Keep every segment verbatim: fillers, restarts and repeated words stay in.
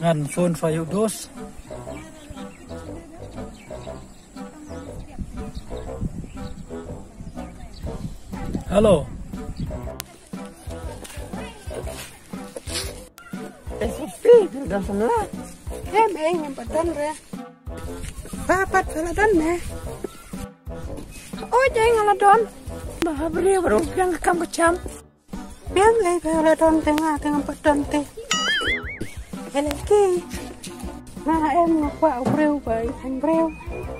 Ngan phone pha ïa u dos. Hello. Em, eh, ngam pat don re. Ba pat pha la don ne. Oi, dei nga la don. Ba briew baroh biang ka kam ka jam. Biang ei pha la don te nga te ngam pat don te. Hello ki. Nga em nga kwah u briew ba i khein briew.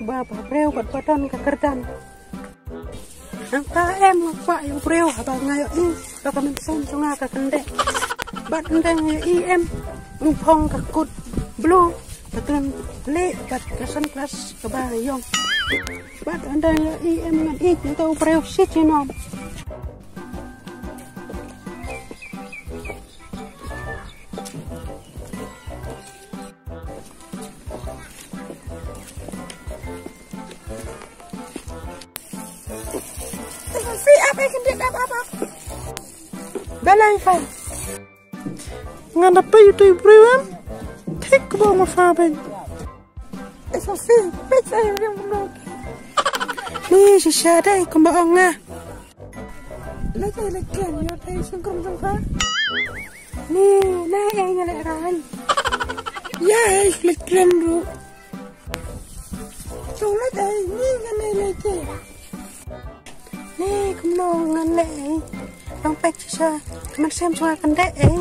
Ba ba briew bad ba don ka kyrdan. Nangta em nga kwah ïa u briew haba nga ïohi ba ka mynsiem jong nga ka kyndeh. Bad ynda nga ïohi em un phong ka kut blue, ka kren leh bad ka sunglass kaba ïong. Bad ynda nga ïohi em ngan ïeit ïa uta u briew shi junom. Phi ap, eh, khyndiat, ap, ap, ap. Balei pha? Nga da peit ïa uto u briew em. Thik kumba ong ma pha beiñ. Eh, phi, peit sa ïa u briew kumno. Ni shisha dei kumba ong nga. Leit ei leit kren ïa utai shynkrung jong pha. Ni, na ei nga leit rang. Ïa ei leit kren ruh. Jong leit ei, ni ngan ei leit ei. Ni kumno ngan leit ei. Long peit shisha. Ka mynsiem jong nga kan dei ei.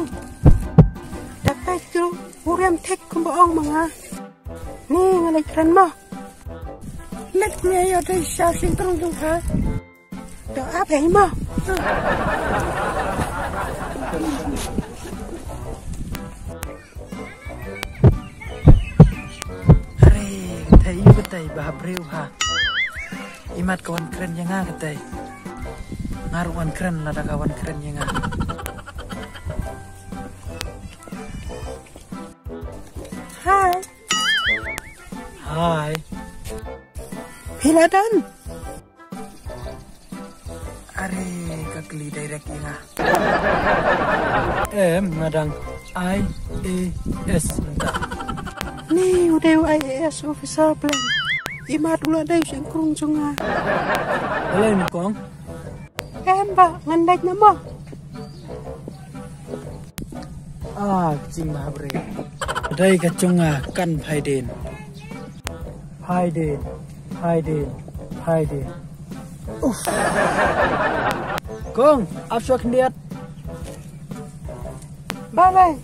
Da peit ruh u riam thik kumba ong ma nga. Ni ngan leit kren mo. Leit ngi ïa utai shisha shynkrung jong pha. To ap ei mo. Are, katai ïa katai ba ha briew ha. Imat ka wan kren ïa nga katai. Nga ruh wan kren lada ka wan kren ïa nga. Hi. Hi. Phi la don? Are, ka kylli direct ïa nga. Em, nga dang I A S mynta. Ni u dei u I A S officer plan. Imat u la dei u shynkrung jong nga. Balei ma kong? Em ba, ngan leit na mo. Ah, ka jingmahapre. Dei ka jong nga kan phaidien. Phaidien, phaidien, phaidien. Uff. Kong, ap shuwa khyndiat. Bye bye.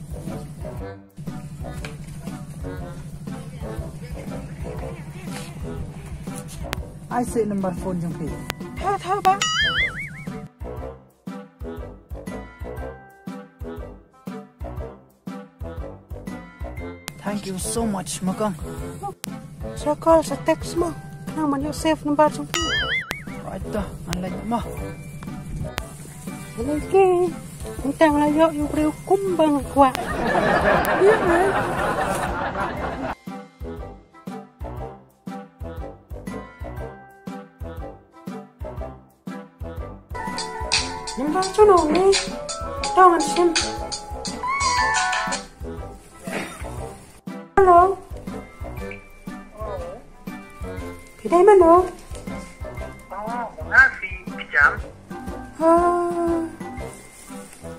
Ai seh number phone jong phi. Tha tha ba. Thank you so much, ma kong. Sa call, sa text mo. Nang man ïoh save number jong phi. Right to, ngan leit mo. Leit ki. Mynta nga la ïoh ïa u briew kumba nga kwah. Ïa, eh. Number jong no ni. To ngan shim. Hello. Phi dei mano? Oh, nga phi kjam. Ah.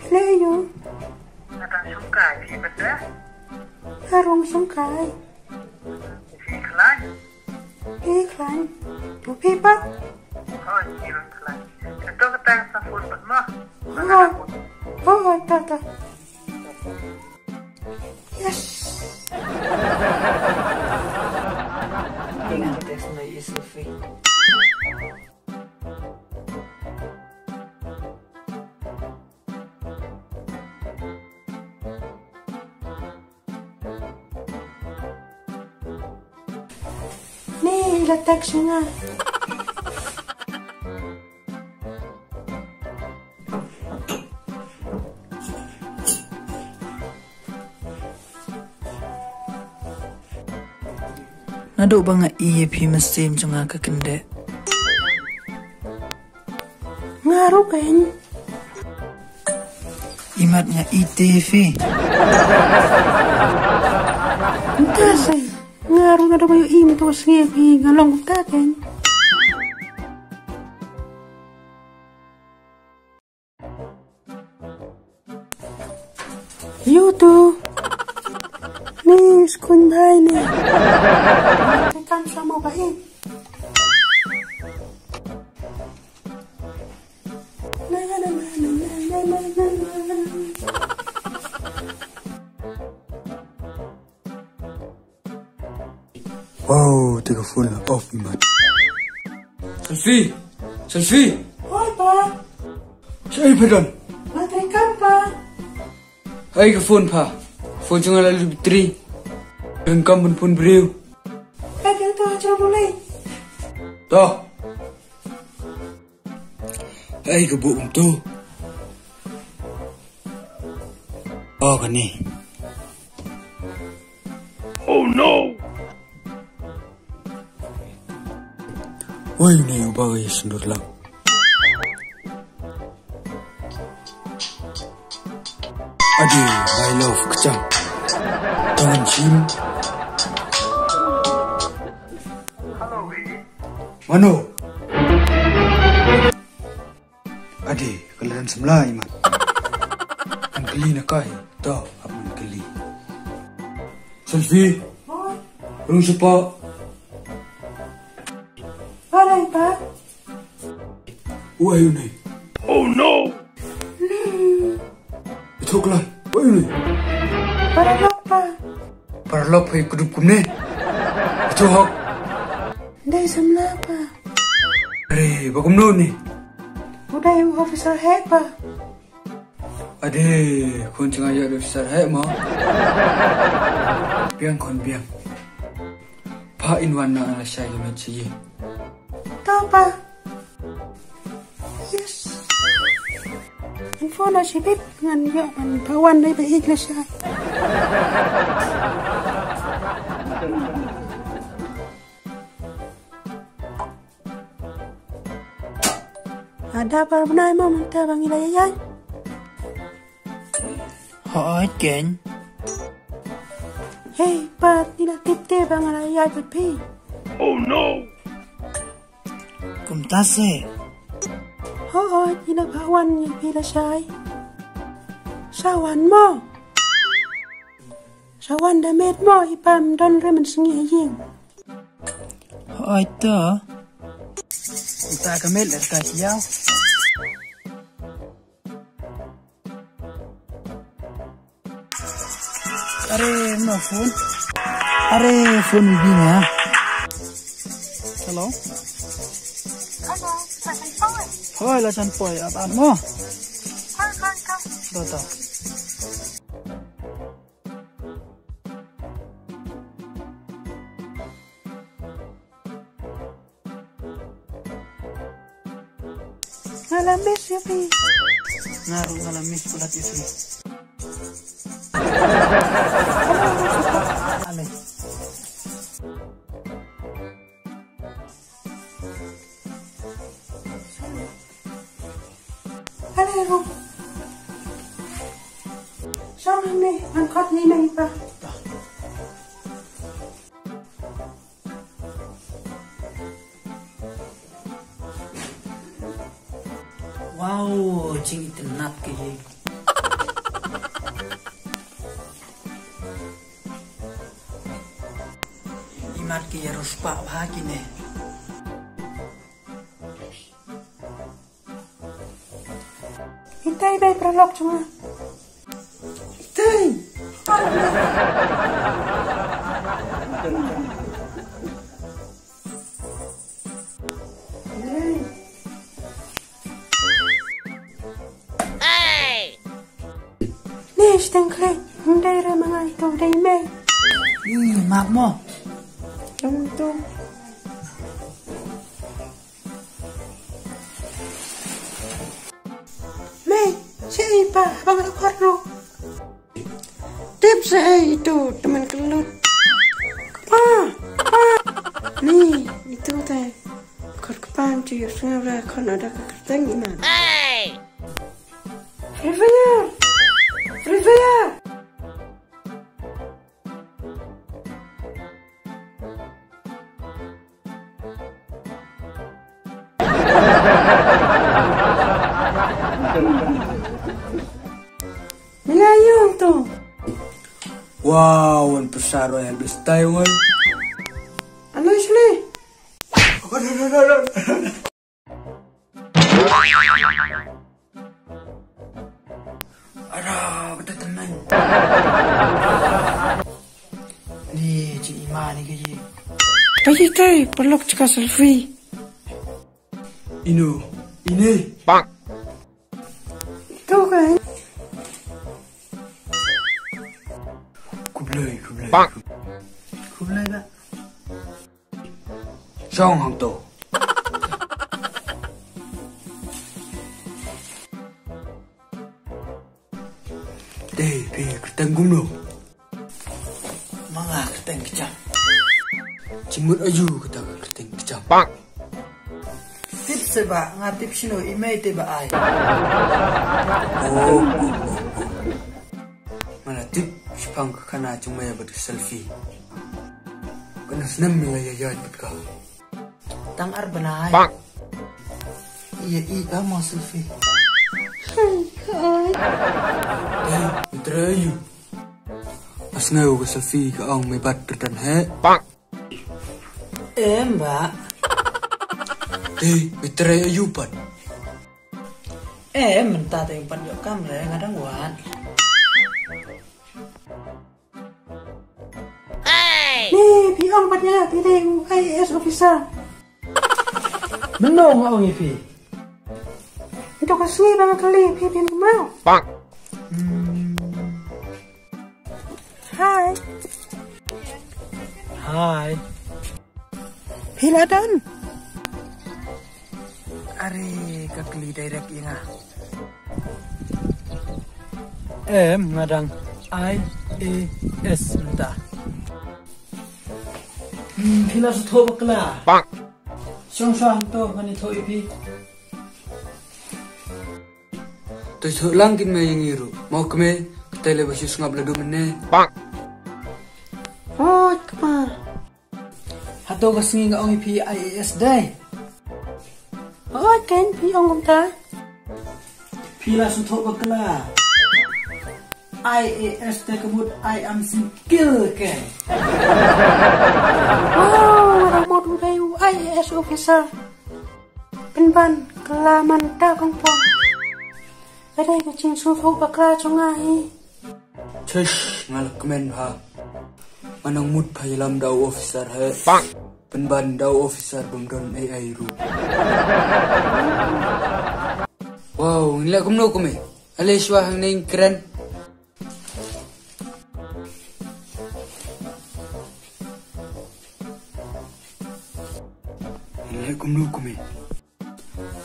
Phi leh aïu? Nga dang shongkai, phi pat de? Nga rung shongkai. Phi khlaiñ? Phi khlaiñ. Phi pat? Hooid, phi rung khlaiñ. Kato kata sa phone pat mo. Hooid. Hooid, ta ta. Yes. Ina ka text na i selfie. Ni la text nga. Naduh ba nga ïohi ïa phi mynsiem jong nga ka kyndeh. Nga ruh keiñ. Imat nga ïeit ïa phi. Mynta sa nga ruh nga dang ïohi mynta ka sngi phi nga long kumta kein. Ïa uto. Ni skun bhai ni. Kam sama ba in. Wow, te ka phone la off i mat. Selfie! Selfie! Oi, pa! Shaei pha don? Nga trei kam, pa. Haei ka phone pha? Phone jong nga la lut battery. Nga kam ban phone briew. Ka dei to ha jrong u lei. To. Haei ka buh kumto? Oh, kane. Oh no! Wei, une uba ka ïasyndur lang. Ade, my love, kchang. Tangan jin. Mano? Ade, ka la dang samla i mat. Ngan kylli na ka hi. To, hap ngan kylli. Selfie. Rung sapa. Parai pa. Uei une? Oh no. Ito kloi. Uei une? Paralok pa. Paralok phi kdup kumne. Ito hok. Dei samla pa. Re, ba kumno ne? U dei u officer heh pa. Ade, khun jong nga ïa u officer heh mo. Biang khun biang. Pha in wan na la shai ïa met shi. To pa. Yes. Info na shibit ngan ïoh man pha wan dei ba ik la shai. Ada par bnai ma mynta ba ngi la ïaid. Hooid kein. Hei, pat ngi la tip te ba nga la ïaid bad phi. Oh no. Kumta se. Hooid, ngi la ba wan ngi phi la shai. Sa wan mo. Sa wan da met mo i pam don re mynsngi ha ïing. Hooid to. Uta ka met leh ka ïaw. Are no phone. Are phone bi nya. Hello. Hello, la chan poi. Hoi, la chan poi. Ap ap mo. Hoi, hoi, hoi. To to. Nga la miss ïa phi. Nga ruh nga la miss palat ïa phi. Ale. Ale ruh. Shong hangne, ngan khot ïa i mei i pa. Wow, jingitynnat ka ïing. Imat ki ïaroh spah bha kine. Itai bai paralok jong nga. Itai. Hey! Ni steng khlei, ndai re ma ngai to dei mei. Ih, map mo. Tung tung. Mei, shi pa, bang aku ru. Tip sa ei itu teman kelut. Pa, pa. Ni, itu teh. Kot kepang tu yuk sengau dah kon ada ke kerteng iman. Hey! Free Fire! Free Fire! Mila yung to. Wow, wan pisa roi habis tai wan. Ano isli? Ara, kata teman. Ni, cik Ima ni gaji. Pagi tai, perlu cakap selfie. Ino, ini. Bang. Ito kan? Kublai, kublai. Bang. Kublai, Bang. Shong hangto. Te, phi kyrteng kumno? Ma nga kyrteng Kjam. Jingmut ayu kata ka kyrteng Kjam. Bang. Tip se ba, nga tip shino i mei te ba ai. Oh. Nga la tip shaphang ka khana jong mei bad ka selfie. Kane snem mei la ïa ïa bad ka. Tang ar bnai. Bang. Ïa i ka mo selfie. Hai, hai. Te, mitra ayu. Asngew ka selfie ka ong mei bat terdan he. Bang. Em ba. Te, mitra ayu pat. Em, mynta te pat ïoh kam re nga dang wan. Ni, phi ong pat ïa phi dei u I A S officer. Mynno nga ong ïa phi? Ito ka sngi ba nga kylli phi, phi ong kumno? Bang. Hmm. Hai. Hai. Phi la don? Are ka kylli direct ïa nga. Em, nga dang I A S mynta. Hmm, phi la shu thoh bakla. Bang. Shong shong to, ngan ïathoh ïa phi. To shu lang kin mei ïa ngi ruh. Mo kmie, kata lei ba shu sngap la dum ne. Bang. Oi, kpa. Hato ka sngi nga ong ïa phi I A S dei? Oi, ken phi ong kumta. Phi la shu thoh bakla. I A S te ka mut I am single ke. Oh, nga dang mut u dei u I A S officer. Pynban, kylla man da kong pong. Ka dei ka jingsngewthuh bakla jong nga hi. Shush, nga la kmen bha. Nga nang mut pha ïalam da u officer he. Pynban da u officer bym don ai ai ruh. Wow, ngi leh kumno kumne? Ale shuwa hangne ngi kren. Ngi leh kumno kumne?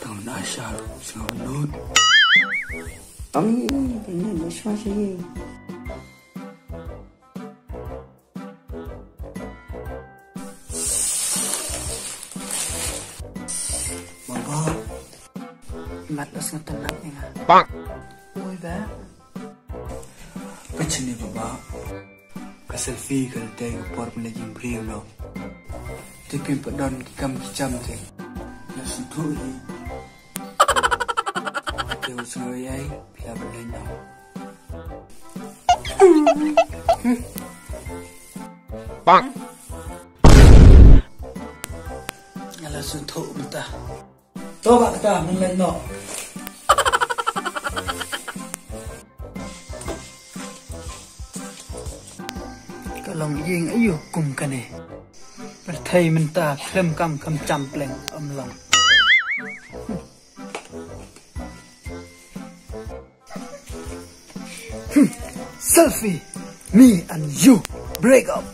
Tang na shar, sngewbha nud. Ang ni, ni, ni, shwa shi. Baba. Mat los ngetan lang ni nga. Bang. Oi, ba. Ka chini baba. Ka selfie ka tei ka por pynleit jingbriew lo. Te phim pat don ki kam ki jam te. Ïa sngewthuh hi. Te u sngew ei ei phi la pynleit noh. Bang. Ïa la sngewthuh mynta. To ba kata, ngan leit noh. Ka long ïing aïu kum kane. Pyrthei mynta khlem kam kham jam pleng ym long. Hmm. Selfie, me and you, break up.